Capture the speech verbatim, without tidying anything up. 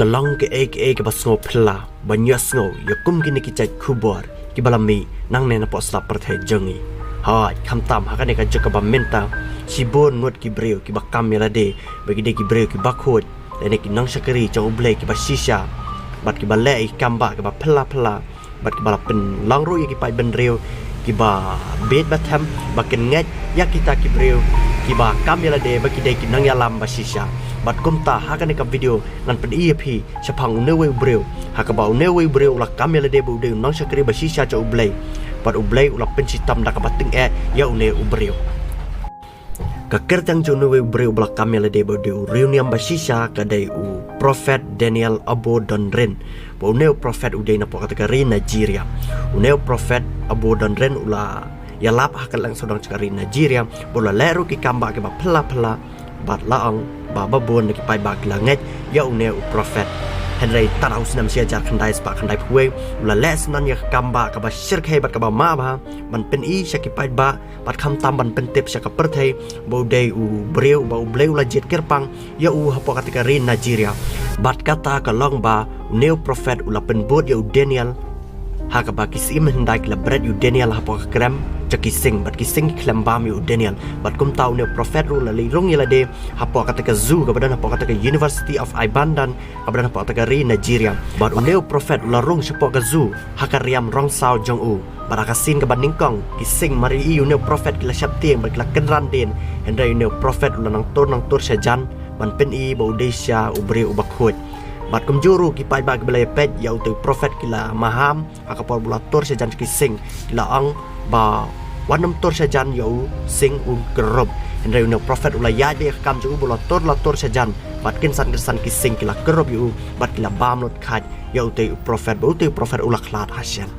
Ka long kaei kaei kaba sngewphylla ban ïohsngew ïa kum kine ki jait khubor kiba la mih nangne napoh slap pyrthei jong ngi. Hooid, khamtam ha kane ka juk kaba mynta, shibun ngut ki briew kiba kam ïa lade ba ki dei ki briew kiba khuid, lane ki nongshakri jong U Blei kiba shisha, bad kiba leh ïa ki kam bah kiba phylla phylla, bad kiba la pynlong ruh ïa ki paidbynriew kiba bieit ba them ba kin ngeit ïa kita ki briew kiba kam ïa lade ba ki dei ki nongïalam ba shisha. Bad kumta ha kane ka video ngan pyni ïa phi shaphang une uwei u briew, ha kaba une uwei u briew u la kam ïa lade ba u dei u nongshakri ba shisha jong U Blei, bad U Blei u la pynshitom da kaba tyngeh ïa une u briew. Ka kyrteng jong une uwei u briew uba la kam ïa lade ba u dei u riewniam ba shisha ka dei u Prophet Daniel Abodonrin. Ba une u prophet u dei napoh kata ka ri Nigeria. Une u Prophet Abodonrin u la ïalap ha ka liang sawdong jong ka ri Nigeria, ba u la leh ruh ki kam bah kiba phylla phylla, bad la ong ba babun na ki paidbah ki la ngeit ïa une u prophet. Hynrei tad ha u snem shi hajar khyndai spah khyndai phew wei, u la leh syndon ïa ka kam bah kaba shyrkhei bad kaba mabha ban pyni sha ki paidbah, bad khamtam ban pyntip sha ka pyrthei ba u dei u briew ba U Blei u la jied kyrpang ïa u hapoh kata ka ri Nigeria. Bad kata ka long ba une u prophet u la pynbud ïa u Daniel ha kaba ki syiem hyndai ki la bret ïa u Daniel hapoh ka krem jong ki sing, bad ki sing ki khlem bam ïa u Daniel. Bad kumta une u prophet ruh u la leit rung ïa lade hapoh kata ka zoo kaba don hapoh kata ka University of Ibadan, kaba don hapoh kata ka ri Nigeria. Bad une u prophet u la rung shapoh ka zoo ha ka riam rong saw jong u. Bad ha ka sien kaba nyngkong, ki sing mar ïa une u prophet ki la sheptieng bad ki la kynran dien. Hynrei une u prophet u la nang tur nang tur shajan ban pyni ba u dei shisha u briew uba khuid. Bad kumjuh ruh ki paidbah kiba la ïapeit ïa utei u prophet ki la maham ha ka por ba u la tur shajan sha ki sing, ki la ong ba wat nym tur shajan ïa u, sing un kyrrup. Hynrei une u prophet u la ïaid beit ïa ka kam jong u ba u la tur la tur shajan, bad kynsan kynsan ki sing ki la kyrrup ïa u bad ki la bam lut khaid ïa utei u prophet, ba utei u prophet u la khlad ha shen.